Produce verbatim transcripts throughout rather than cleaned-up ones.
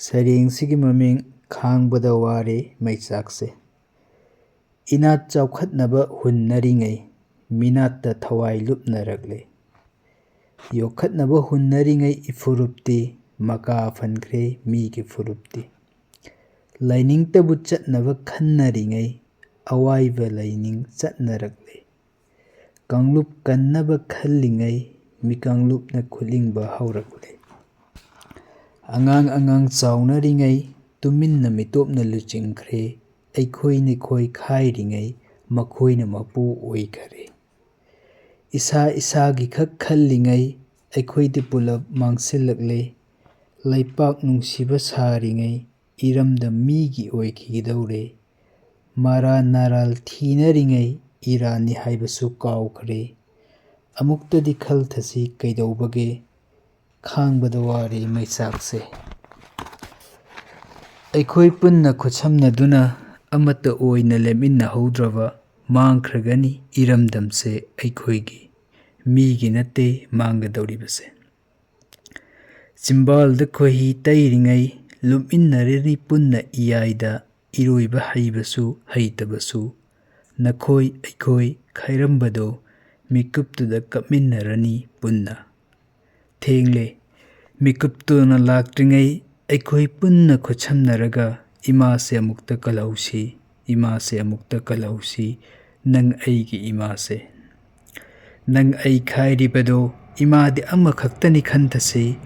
ꯁꯩꯔꯦꯡꯁꯤꯒꯤ ꯃꯃꯤꯡ ꯈꯥꯡꯕꯗ ꯋꯥꯔꯦ ꯃꯩꯆꯥꯛꯁꯦ꯫ ꯏꯅꯥꯠ ꯆꯥꯎꯈꯠꯅꯕ ꯍꯨꯟꯅꯔꯤꯉꯩ, ꯃꯤꯅꯥꯠꯇ ꯊꯋꯥꯏ ꯂꯨꯞꯅꯔꯛꯂꯦ꯫ ꯌꯣꯛꯈꯠꯅꯕ ꯍꯨꯟꯅꯔꯤꯉꯩ ꯏꯐꯨꯔꯨꯞꯇꯤ, ꯃꯀꯥ ꯐꯟꯈ꯭ꯔꯦ ꯃꯤꯒꯤ ꯐꯨꯔꯨꯞꯇꯤ꯫ ꯂꯥꯏꯅꯤꯡꯇꯕꯨ ꯆꯠꯅꯕ ꯈꯟꯅꯔꯤꯉꯩ, ꯑꯋꯥꯏꯕ ꯂꯥꯏꯅꯤꯡ ꯆꯠꯅꯔꯛꯂꯦ꯫ ꯀꯥꯡꯂꯨꯞ ꯀꯟꯅꯕ ꯈꯜꯂꯤꯉꯩ, ꯃꯤꯀꯥꯡꯂꯨꯞꯅ ꯈꯨꯠꯂꯤꯡꯕ ꯍꯧꯔꯛꯂꯦ꯫ ꯑꯉꯥꯡ ꯑꯉꯥꯡ ꯆꯥꯎꯅꯔꯤꯉꯩ, ꯇꯨꯃꯤꯟꯅ ꯃꯤꯇꯣꯞꯅ ꯂꯨꯆꯤꯡꯈ꯭ꯔꯦ꯫ ꯑꯩꯈꯣꯏ ꯅꯈꯣꯏ ꯈꯥꯏꯔꯤꯉꯩ, ꯃꯈꯣꯏꯅ ꯃꯄꯨ ꯑꯣꯏꯈꯔꯦ꯫ ꯏꯁꯥ ꯏꯁꯥꯒꯤ ꯈꯛ ꯈꯜꯂꯤꯉꯩ, ꯑꯩꯈꯣꯏꯗꯤ ꯄꯨꯂꯞ ꯃꯥꯡꯁꯤꯜꯂꯛꯂꯦ꯫ ꯂꯩꯄꯥꯛ ꯅꯨꯡꯁꯤꯕ ꯁꯥꯔꯤꯉꯩ, ꯏꯔꯝꯗꯝ ꯃꯤꯒꯤ ꯑꯣꯏꯈꯤꯒꯗꯧꯔꯦ꯫ ꯃꯔꯥ ꯅꯔꯥꯜ ꯊꯤꯅꯔꯤꯉꯩ, ꯏꯔꯥꯟꯅꯤ ꯍꯥꯏꯕꯁꯨ ꯀꯥꯎꯈ꯭ꯔꯦ꯫ ꯑꯃꯨꯛꯇꯗꯤ ꯈꯜꯊꯁꯤ ꯀꯩꯗꯧꯕꯒꯦ, ꯈꯥꯡꯕꯗ ꯋꯥꯔꯦ ꯃꯩꯆꯥꯛꯁꯦ꯫ ꯑꯩꯈꯣꯏ ꯄꯨꯟꯅ ꯈꯨꯠꯁꯝꯅꯗꯨꯅ ꯑꯃꯠꯇ ꯑꯣꯏꯅ ꯂꯦꯞꯃꯤꯟꯅꯍꯧꯗ꯭ꯔꯕ, ꯃꯥꯡꯈ꯭ꯔꯒꯅꯤ ꯏꯔꯝꯗꯝꯁꯦ ꯑꯩꯈꯣꯏꯒꯤ꯫ ꯃꯤꯒꯤ ꯅꯠꯇꯦ ꯃꯥꯡꯒꯗꯧꯔꯤꯕꯁꯦ꯫ ꯆꯤꯝꯕꯥꯜꯗ ꯈꯣꯏꯍꯤ ꯇꯩꯔꯤꯉꯩ, ꯂꯨꯞꯃꯤꯟꯅꯔꯅꯤ ꯄꯨꯟꯅ ꯏꯌꯥꯏꯗ, ꯏꯔꯣꯏꯕ ꯍꯩꯕꯁꯨ ꯍꯩꯇꯕꯁꯨ꯫ ꯅꯈꯣꯏ ꯑꯩꯈꯣꯏ ꯈꯥꯏꯔꯝꯕꯗꯣ, ꯃꯤꯀꯨꯞꯇꯨꯗ ꯀꯞꯃꯤꯟꯅꯔꯅꯤ ꯄꯨꯟꯅ꯫ ꯊꯦꯡꯂꯦ꯫ ꯃꯤꯀꯨꯞꯇꯨꯅ ꯂꯥꯛꯇ꯭ꯔꯤꯉꯩ, ꯑꯩꯈꯣꯏ ꯄꯨꯟꯅ ꯈꯨꯠꯁꯝꯅꯔꯒ ꯏꯃꯥꯁꯦ ꯑꯃꯨꯛꯇ ꯀꯜꯍꯧꯁꯤ, ꯏꯃꯥꯁꯦ ꯑꯃꯨꯛꯇ ꯀꯜꯍꯧꯁꯤ, ꯅꯪ ꯑꯩꯒꯤ ꯏꯃꯥꯁꯦ꯫ ꯅꯪ ꯑꯩ ꯈꯥꯏꯔꯤꯕꯗꯣ ꯏꯃꯥꯗꯤ ꯑꯃꯈꯛꯇꯅꯤ ꯈꯟꯊꯁꯤ꯫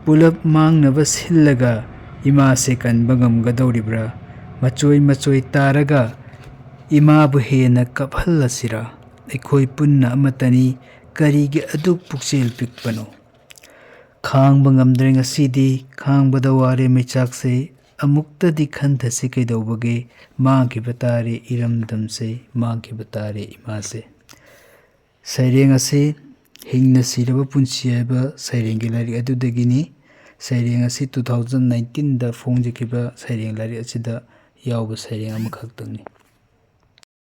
ꯄꯨꯂꯞ ꯃꯥꯡꯅꯕ ꯁꯤꯜꯂꯒ ꯏꯃꯥꯁꯦ ꯀꯟꯕ ꯉꯝꯒꯗꯧꯔꯤꯕ꯭ꯔꯥ? ꯃꯆꯣꯏ ꯃꯆꯣꯏ ꯇꯥꯔꯒ ꯏꯃꯥꯕꯨ ꯍꯦꯟꯅ ꯀꯞꯍꯜꯂꯁꯤꯔꯥ? ꯑꯩꯈꯣꯏ ꯄꯨꯟꯅ ꯑꯃꯠꯇꯅꯤ, ꯀꯔꯤꯒꯤ ꯑꯗꯨꯛ ꯄꯨꯛꯆꯦꯜ ꯄꯤꯛꯄꯅꯣ? ꯈꯥꯡꯕ ꯉꯝꯗ꯭ꯔꯦ ꯉꯁꯤꯗꯤ, ꯈꯥꯡꯕꯗ ꯋꯥꯔꯦ ꯃꯩꯆꯥꯛꯁꯦ꯫ ꯑꯃꯨꯛꯇꯗꯤ ꯈꯟꯊꯁꯤ ꯀꯩꯗꯧꯕꯒꯦ, ꯃꯥꯡꯈꯤꯕ ꯇꯥꯔꯦ ꯏꯔꯝꯗꯝꯁꯦ, ꯃꯥꯡꯈꯤꯕ ꯇꯥꯔꯦ ꯏꯃꯥꯁꯦ꯫ ꯁꯩꯔꯦꯡ ꯑꯁꯤ ꯍꯤꯡꯅ ꯁꯤꯔꯕ ꯄꯨꯟꯁꯤ ꯍꯥꯏꯕ ꯁꯩꯔꯦꯡꯒꯤ ꯂꯥꯏꯔꯤꯛ ꯑꯗꯨꯗꯒꯤꯅꯤ꯫ ꯁꯩꯔꯦꯡ ꯑꯁꯤ two thousand nineteenꯗ ꯐꯣꯡꯖꯈꯤꯕ ꯁꯩꯔꯦꯡ ꯂꯥꯏꯔꯤꯛ ꯑꯁꯤꯗ ꯌꯥꯎꯕ ꯁꯩꯔꯦꯡ ꯑꯃꯈꯛꯇꯪꯅꯤ꯫